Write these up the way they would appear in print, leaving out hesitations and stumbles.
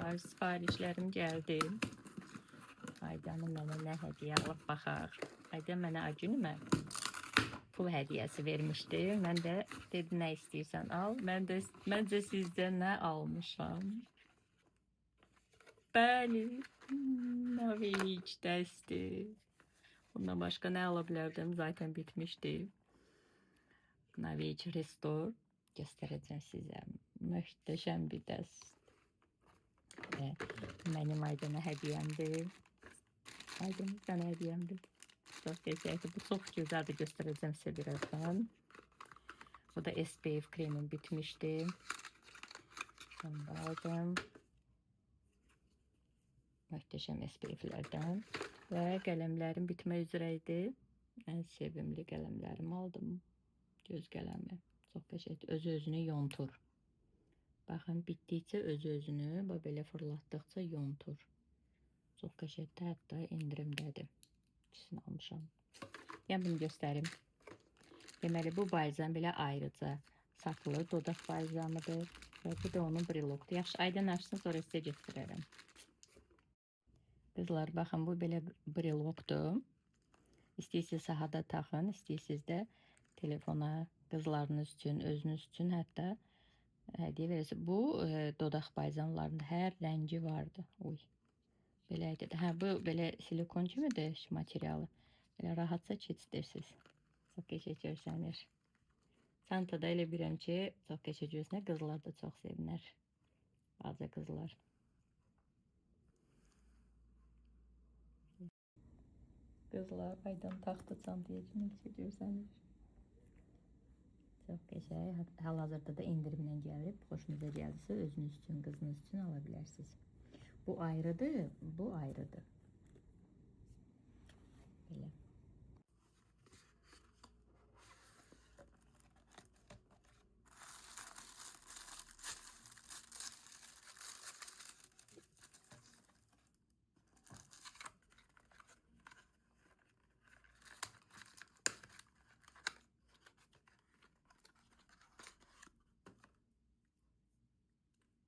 Qızlar, sifarişlərim gəldi. Aydanın mənə nə hədiyyə alıb baxaq. Aydan mənə ay günümə pul hədiyyəsi vermişdi. Mən də dedi nə istəyirsən al. Mən də məncə sizdən nə almışam? Bəli, Navic dəsti. Bundan başqa nə ala bilərdim? Zaten bitmişdi. Navic Restore göstərəcəm sizə. Möhtəşəm bir dəst. Və mənim Aydana hədiyyəmdir. Aydın sənə hədiyyəmdir. Çox qəşəngdir. Bu çox gözəldir. Göstərəcəm sizə birazdan. Bu da SPF kremim bitmişdi. Bunu da aldım. Möhtəşəm SPF'lərdən. Və qələmlərim bitmək üzrə idi. Ən sevimli qələmlərimi aldım. Göz qələmi. Çox qəşəngdir. Özü-özünü yontur. Baxın, bitdikcə özü-özünü bax belə fırlatdıqca yontur. Çox qəşəngdir. Hətta endirimdədir. İkisini almışam. Yəni bunu göstərim. Deməli, bu balzam belə ayrıca satılır. Dodaq balzamıdır. Və bu da onun brilokdur. Yaxşı, Aydan açsın, sonra sizə göstərərəm. Qızlar, baxın, bu belə brilokdur. İstəyirsiniz sahada taxın, istəyirsiniz də telefona qızlarınız üçün, özünüz üçün hətta hədiyyə verirsiniz. Bu dodaq balzamlarında hər rəngi vardı. Uy. Belə idi. Hə, bu belə silikon kimidir materialı. Belə rahatca keçidirsiniz. Çox qəşəng görsənir. Çantada elə bilirəm ki, çox qəşəng görsənər. Qızlar da çox sevinər. Balaca qızlar. Qızlar, Aydan taxtı çantaya kimi necə görsənir. Çox qəşəng. Hal-hazırda da endirimlə gəlib. Xoşunuza gəldisə özünüz üçün, qızınız üçün ala bilərsiniz. Bu ayrıdır, bu ayrıdır. Belə.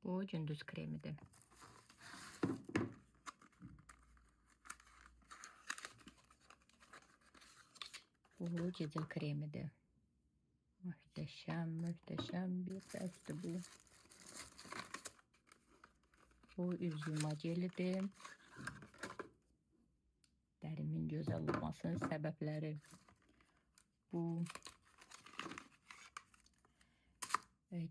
Bu gündüz kremidir. Bu gecə kremidir. Möhtəşəm, möhtəşəm bir dəstdir bu. Bu üz yuma jelidir. Dərimin gözəl olmasının səbəbləri. Bu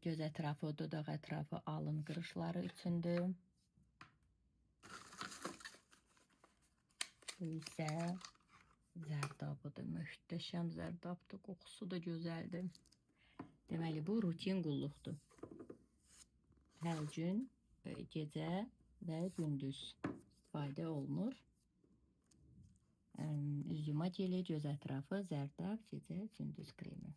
göz ətrafı, dodaq ətrafı, alın qırışları üçündür. Bu isə zərdabıdır. Möhtəşəm zərdabdır. Qoxusu da gözəldir. Deməli, bu rutin qulluqdur. Hər gün, gecə və gündüz istifadə olunur. Üz yuma jeli, göz ətrafı, zərdab, gecə, gündüz kremi.